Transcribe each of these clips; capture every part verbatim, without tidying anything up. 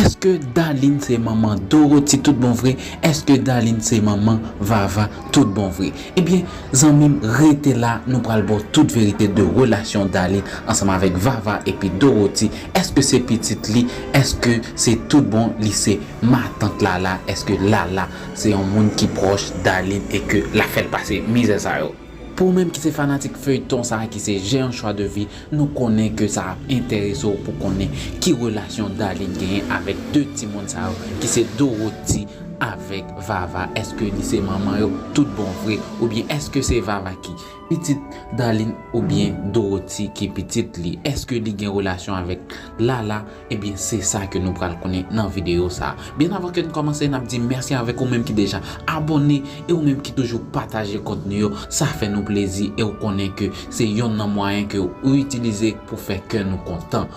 Èske Darline se manman Dorothy tout bon vre? Èske Darline se manman Vava tout bon vre? Ebyen, zanmi m, rete la, nou pral ba w tout verite de relasyon Darline ansanm avèk Vava epi Dorothy. Èske se pitit li? Èske se tout bon li se matant Lala? Èske Lala se yon moun ki pwòch Darline e ke l ap fè l pase mizè sa yo? Pou ou menm ki se fanatik feyton sa a ki se J'ai un choix de vie, nou konnen ke sa ap enterese w pou konnen ki relasyon Darline genyen avèk de timoun sa yo ki se Dorothy avèk Vava. Èske li se manman yo tout bon vre? Oubyen èske se Vava ki pitit Darline oubyen Dorothy ki pitit li? Èske li gen relasyon avèk Lala? Ebyen, se sa ke nou pral konnen nan videyo sa a. Byen avan ke n kòmanse, n ap di mèsi avèk ou menm ki deja abòne e ou menm ki toujou pataje kontni yo. Sa fè nou plezi e ou konnen ke se yonn nan mwayen ke ou itilize pou fè kè nou kontan.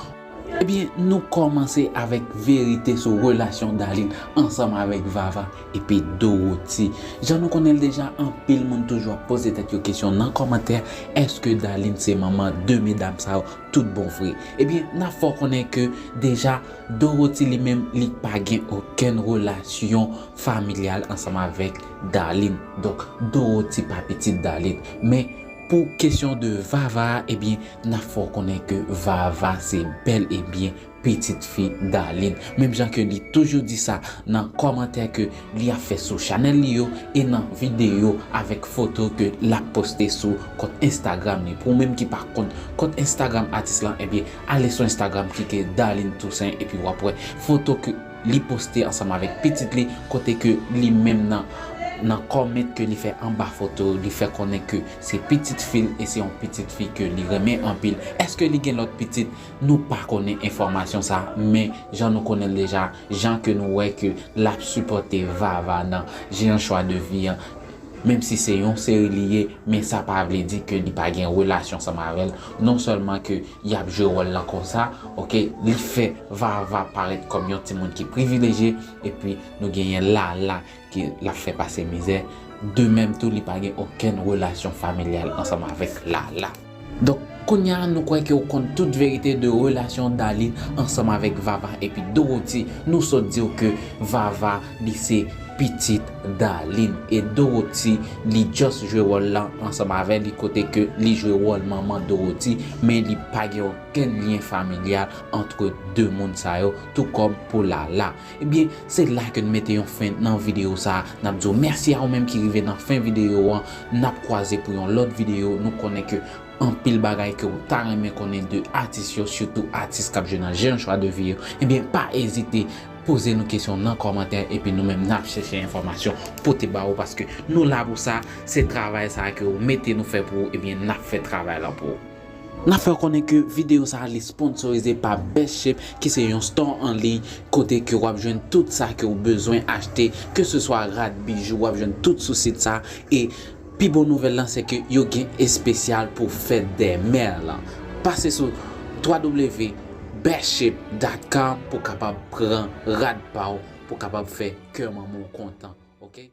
Ebyen, nou kòmanse avèk verite sou relasyon Darline ansanm avèk Vava epi Dorothy. Jan nou konnen l deja, anpil moun toujou ap poze tèt yo kesyon nan kòmantè, èske Darline se manman de medam sa yo tout bon vre? Ebyen, n ap fè w konnen ke deja Dorothy li menm, li pa gen okenn relasyon familyal ansanm avèk Darline. Donk, Dorothy pa pitit Darline. Men, pou kesyon de Vava a, ebyen, n ap fè w konnen ke Vava se bèl e byen pitit fi Darline. Menm jan ke li toujou di sa nan kòmantè ke li ap fè sou chanèl li yo e nan videyo avèk foto ke l ap poste sou kont Instagram li. Pou ou menm ki pa konn kont Instagram atis lan, ebyen, ale sou Instagram, klike Darline Toussaint, epi w ap wè foto ke li poste ansanm avèk pitit li, kote ke li menm nan, nan kòmant ke li fè anba foto, li fè konnen ke se pitit fi l e se yon pitit fi ke li renmen anpil. Èske li gen lòt pitit? Nou pa konnen enfòmasyon sa, men jan nou konnen l deja, jan ke nou wè ke l ap sipòte Vava nan J'ai un choix de vie an, menm si se yon seri li ye, men sa pa vle di ke li pa gen relasyon ansanm avè l. Non sèlman ke y ap jwe wòl lan konsa, oke, li fè Vava parèt kòm yon timoun ki privilejye, epi nou genyen Lala ke l ap fè pase mizè, de menm tou, li pa gen okenn relasyon familyal ansanm avèk Lala. Donk, kounye a, nou kwè ke w konn tout verite de relasyon Darline ansanm avèk Vava epi Dorothy. Nou sot di w ke Vava, li se pitit Darline. E Dorothy, li just jwe wòl lan ansanm avè li, kote ke li jwe wòl manman Dorothy, men li pa gen okenn lyen familyal antre de moun sa yo, tou kòm pou Lala. Ebyen, se la ke n mete yon fen nan videyo sa a. N ap di w mèsi a ou menm ki rive nan fen videyo an. N ap kwaze pou yon lòt videyo. Nou konnen ke anpil bagay ke w ta renmen konnen de atis yo, sitou atis k ap jwe nan J'ai un choix de vie yo. Ebyen, pa ezite poze nou kesyon nan kòmantè, epi nou menm n ap chèche enfòmasyon pote ba ou, paske nou la pou sa. Se travay sa a ke w mete nou fè pou ou, ebyen, n ap fè travay lan pou ou. N ap fè w konnen ke videyo sa a li sponsorize pa Best Shape, ki se yon store an liy kote ke w ap jwenn tout sa ke w bezwen achte, ke se swa rad, bijou, w ap jwenn tout sou sit sa a. E pi bon nouvèl lan, se ke yo gen espesyal pou fèt dè mè lan. Pase sou twa w w w best shape dot com pou kapab pran rad pa w, pou kapab fè kè manman w kontan, oke?